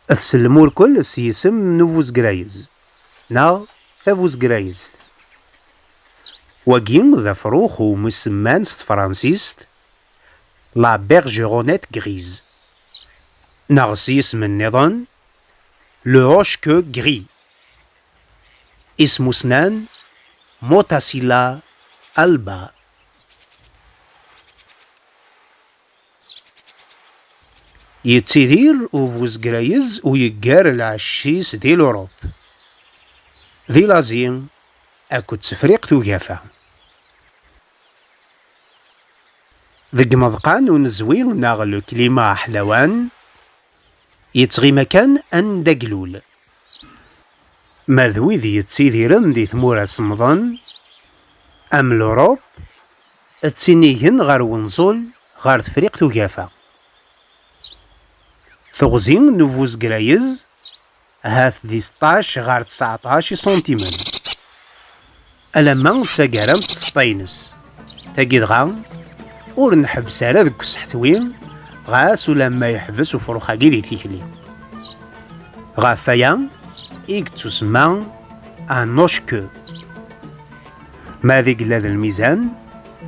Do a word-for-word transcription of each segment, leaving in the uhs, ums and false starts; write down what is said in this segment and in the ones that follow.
Ad tsellem urkel s yisem n ubuzgrayez neɣ tabuzgrayezt. Wagi d afrux umi semman s tefransist la bergeronnette grise, neɣ s yisem nniḍen, le roche-queue gris. Isem-usnan, Motacilla alba. Yettidir ubuzgrayez u yeggar lɛecc-is di Lurup, di Lazi akked Tefriqt Ugafa. Deg imeḍqan unezwi neɣ le climat aḥlawan, yettɣima kan anda ilul. Ma d wid yettidiren di tmura semmḍen, am Lurup, ttinigen ɣer wenẓul, ɣer Tefriqt Ugafa. Teɣzi n ubuzgrayez, hat di seṭṭac ɣer tseɛṭac iṣuntimen, alamma d taggara n tseṭṭa-ines. Tagi dɣa, ur nḥebbes ara deg useḥtwi, ɣas ulamma yeḥbes ufrux-agi di tikli. Ɣef waya i yettusemma un hoche-queue. Ma di yella d lmizan,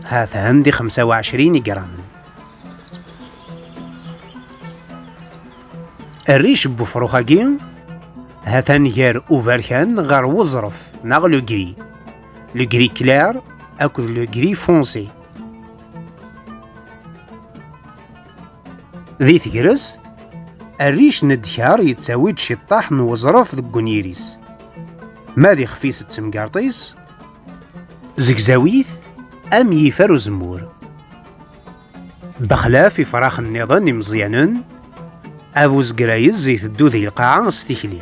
ha-t-an di xemsa u ɛecrin igramen. Rric n wefrux-agi, ha-t-an gar uberkan ɣer weẓref neɣ le gris, le gris clair akked le gris foncé. Di tegrest, rric n ddkar yettawi-d ciṭṭaḥ n weẓref deg wenyir-is. Ma d ixef-is d temgerṭ-is, zegzaw-it am yifer uzemmur. Bexlaf ifrax nniḍen imeẓyanen, abuzgrayez iteddu di lqaɛa s tikli,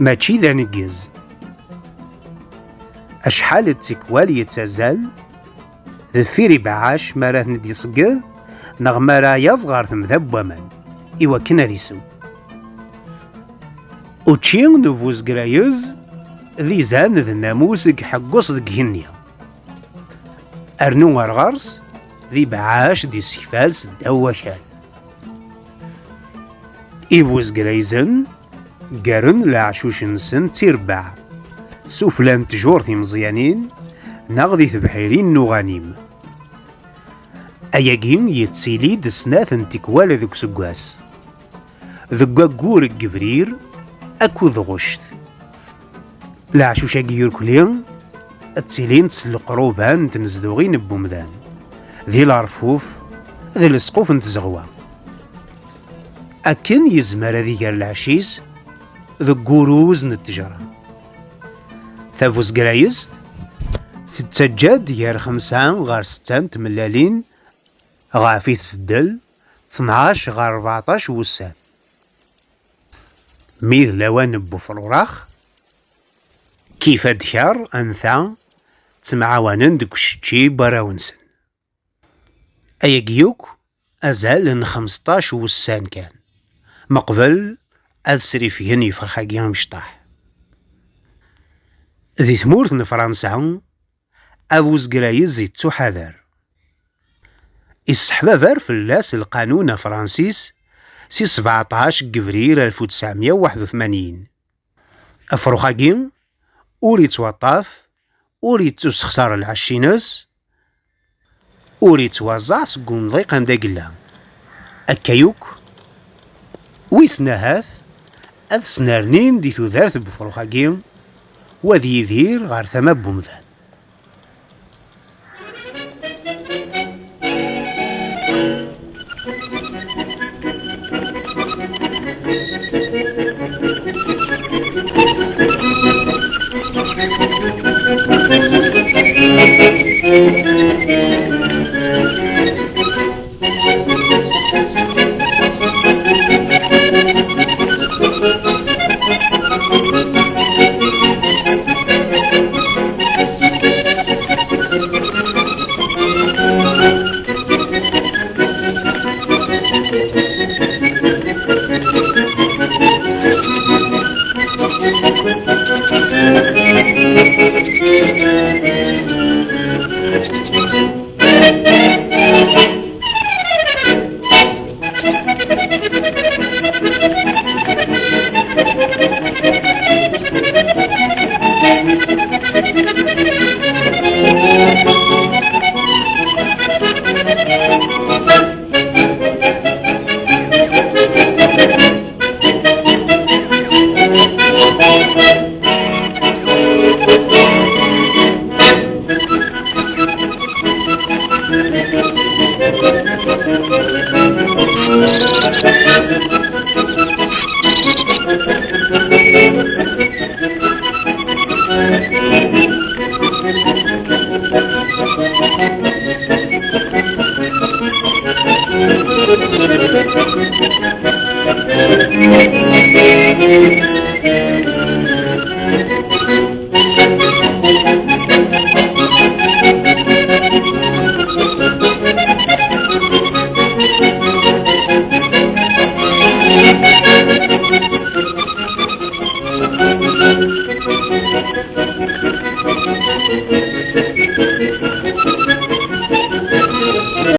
mačči d aneggez. Acḥal d tikwal yettazzal, deffir ibeɛɛac mi ara ten-id-iṣegged, neɣ mi ara yaẓ ɣer temda n waman, iwakken ad isew. Učči n ubuzgrayez d izan d nnamus deg ḥeggeṣ deg igenni. Rnu ar ɣer-s d ibeɛɛac d isekfal seddaw wakal. Ibuzgrayezen ggaren leɛcuc-nsen d tirebbaɛ, sufella n ttjur timeẓyanin neɣ di tebḥirin n uɣanim. Ayagi yettili-d snat n tikwal deg useggas, deg waggur n yebrir akked ɣuct. Leɛcuc-agi irkelli ttilint s leqruba n tnezduɣin n wemdan, di lerfuf d lesquf n tzeɣwa. Akken yezmer ad iger lɛecc-is deg uruz n ttejra. Tabuzgrayest tettaǧǧa-d gar xemsa ɣer setta n tmellalin ɣef i tseddel, tnac ɣer rbeɛṭac wussan. Mi d lawan n wefrurax, kif adkar anta, ttemɛawanen deg ucečči n warraw-nsen. Ayagi yakk azal n xmesṭac wussan kan, meqbel ad srifgen yifrax-agi imecṭaḥ. Di tmurt n Fransa, abuzgrayez yettuḥadar. Isseḥbaber fell-as lqanun afransis si sbeɛṭac n yebrir alef u tesɛemya u waḥed u tmanyin. Afrux-agi ur yettwaṭṭaf, ur yettusexsar lɛecc-ines, ur yettwaẓẓeɛ seg umḍiq anda yella. Akka yakk, wissen ahat ad snernin di tudert n wefrux-agi, u ad yidir ɣer tama n wemdan.